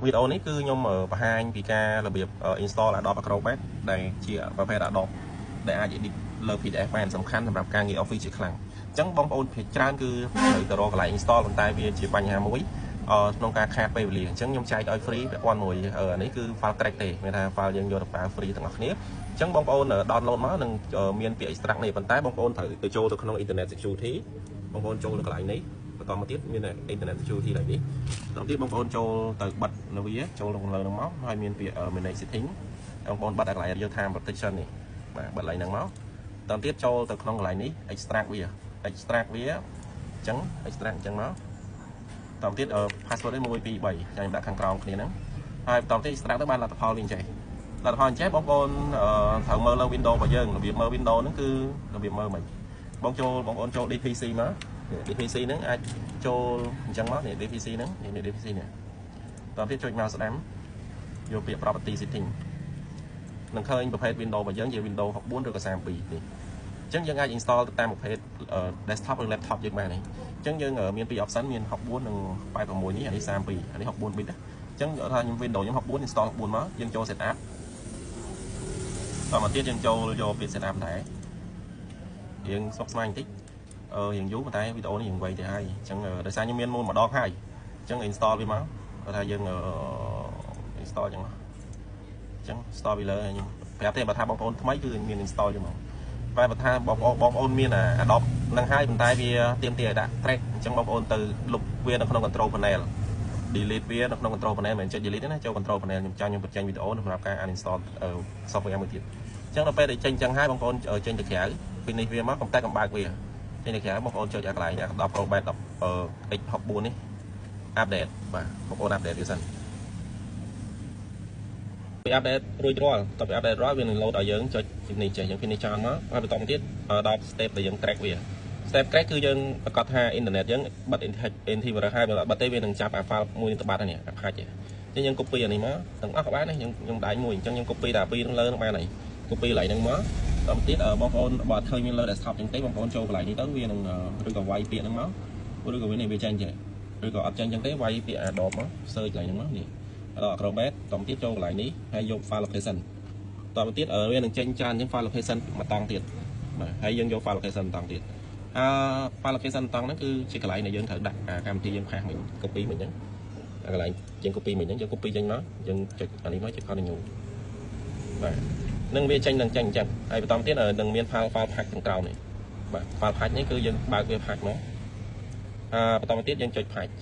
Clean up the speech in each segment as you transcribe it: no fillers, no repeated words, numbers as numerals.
វីដេអូនេះគឺខ្ញុំបង្ហាញពីការរបៀប install Adobe Acrobat ដែលជាប្រភេទ Adobe ដែលអាច edit លើ PDF បានសំខាន់សម្រាប់ការងារ Office ជាខ្លាំងអញ្ចឹងបងប្អូនភាគច្រើនគឺត្រូវទៅរកកន្លែង install ប៉ុន្តែវាជាបញ្ហាមួយក្នុងការខាតពេលវេលាអញ្ចឹងខ្ញុំចែកឲ្យ free ពាក់ព័ន្ធមួយអានេះគឺ file crack ទេមានថា file យើងយកទៅប្រើ free ទាំងអស់គ្នាអញ្ចឹងបងប្អូន download មកនឹងមានពាក្យ extract នេះប៉ុន្តែបងប្អូនត្រូវទៅចូលទៅក្នុង internet security បងប្អូនចូលទៅកន្លែងនេះបន្តមកទៀតមាន internet security កន្លែងនេះបន្តទៀតបងប្អូនចូលទៅបិទនៅវាចូលក្នុងលើហ្នឹងមកហើយមានពាក្យ manage setting បងប្អូនបិទកន្លែង real time protection នេះបាទបិទកន្លែងហ្នឹងមកបន្តទៀតចូលទៅក្នុងកន្លែងនេះ extract វា extract វាអញ្ចឹង extract អញ្ចឹងមកបន្តទៀត password នេះ1 2 3ចាំខ្ញុំដាក់ខាងក្រោមគ្នាហ្នឹងហើយបន្តទៀត extract ទៅបានលទ្ធផលវាអញ្ចេះលទ្ធផលអញ្ចេះបងប្អូនត្រូវមើលលើ Windows របស់យើងរបៀបមើល Windows ហ្នឹងគឺរបៀបមើលមិនបងចូលបងប្អូនចូល This PC មក This PC ហ្នឹងអាចចូលអញ្ចឹងមកនេះ This PC ហ្នឹងនេះ This PC នេះបន្តទៀតចុចមកស្ដាំយកពាក្យ property setting នឹងឃើញប្រភេទ Windows របស់យើងជា Windows 64ឬក៏32នេះអញ្ចឹងយើងអាច install ទៅតាមប្រភេទ desktop ឬ laptop យើងបាននេះអញ្ចឹងយើងមានពីរ option មាន64និង86នេះអានេះ32អានេះ64 bit ណាអញ្ចឹងថាខ្ញុំ Windows ខ្ញុំ64 install 64មកយើងចូល setup តមកទៀតយើងចូលយកពាក្យ setup ដែរយើងស្មុគស្មាញបន្តិចអឺរៀងយូរប៉ុន្តែវីដេអូនេះរៀងវែងទៅហើយអញ្ចឹងដោយសារខ្ញុំមានមុនម្ដងហើយអញ្ចឹង install វាមកគាត់ថាយើង install អញ្ចឹងអញ្ចឹង install ពីលើខ្ញុំប្រាប់ទេបើថាបងប្អូនថ្មីគឺមាន install ចឹងមកតែបើថាបងប្អូនបងប្អូនមាន Adobe នឹងហើយប៉ុន្តែវាទាមទារឲ្យដាក់ crack អញ្ចឹងបងប្អូនទៅលុបវានៅក្នុង control panel delete វានៅក្នុង control panel មិនមែនចុច delete ទេណាចូល control panel ខ្ញុំចាំខ្ញុំបញ្ចេញវីដេអូសម្រាប់ការ uninstall software មួយទៀតអញ្ចឹងដល់ពេលដែលចេញអញ្ចឹងហើយបងប្អូនចេញទៅក្រៅ finish វាមកកុំតែកំបើកវាចេញទៅក្រៅបងប្អូនចុចអាកន្លែង Adobe Acrobat 10 X64 នេះ update បាទបងប្អូន update វាសិនពី update រួចរាល់តទៅពី update រាល់វានឹង load ឲ្យយើងចុចនេះចេះយើង finish ចោលមកហើយបន្តមកទៀតដល់ step ដែលយើង crack វា step crack គឺយើងប្រកាសថា internet យើងបិទ antivirus ហើយបើបិទទេវានឹងចាប់អា file មួយនឹងទៅបាត់ហើយនេះអា patch អញ្ចឹងយើង copy អានេះមកទាំងអស់ក៏បានដែរខ្ញុំខ្ញុំដៃមួយអញ្ចឹងខ្ញុំ copy តែពីរនឹងលើនឹងបានហើយ copy កន្លែងហ្នឹងមកតទៀតបងប្អូនបើឃើញមានលើ desktop អញ្ចឹងទេបងប្អូនចូលកន្លែងនេះទៅវានឹងឬក៏វាយពាក្យហ្នឹងមកឬក៏វានេះវាចេញចេះឬក៏អត់ចេញអញ្ចឹងទេវាយពាក្យ Adobe មក search កន្លែងហ្នឹងមកនេះ Adobe Acrobat តទៀតចូលកន្លែងនេះហើយយក file location តទៅទៀតវានឹងចេញច្រើនអញ្ចឹង file location មួយតង់ទៀតបាទហើយយើងយក file location មួយតង់ទៀតអឺ file location តង់ហ្នឹងគឺជាកន្លែងដែលយើងត្រូវដាក់អាកម្មវិធីយើង paste មិញ copy មិញហ្នឹងអាកន្លែងយើង copy មិញហ្នឹងយើង copy ចេញមកយើងចុចអានេះមកចុច continue បាទនឹងវាចេញនឹងចេញអញ្ចឹងហើយបន្តទៀតនឹងមាន file patch ខាងក្រោមនេះបាទ file patch នេះគឺយើងបើកវា patch មកអឺបន្តមកទៀតយើងចុច patch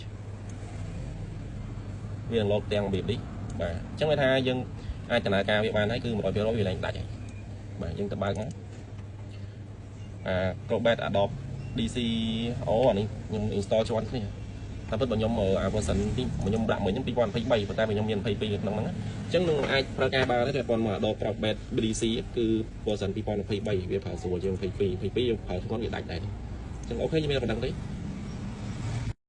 វានឹងលោតទាំងរបៀបនេះបាទអញ្ចឹងវាថាយើងអាចដំណើរការវាបានហើយគឺ100%វាឡើងដាច់ហើយបាទយើងទៅបើកមកអា Acrobat Adobe DC អូអានេះខ្ញុំ install ជាន់គ្នាតាមពិតបើខ្ញុំអា version ទីខ្ញុំដាក់មិញហ្នឹង2023ប៉ុន្តែខ្ញុំមាន22ក្នុងហ្នឹងអញ្ចឹងនឹងអាចប្រើការបានដែរតែប៉ុន្មាន Adobe Acrobat DC គឺ version 2023វាប្រើស្រួលជាង22 22យើងប្រើធ្ងន់វាដាច់ដែរអញ្ចឹង OK ខ្ញុំមានប៉ុណ្្នឹងទេ។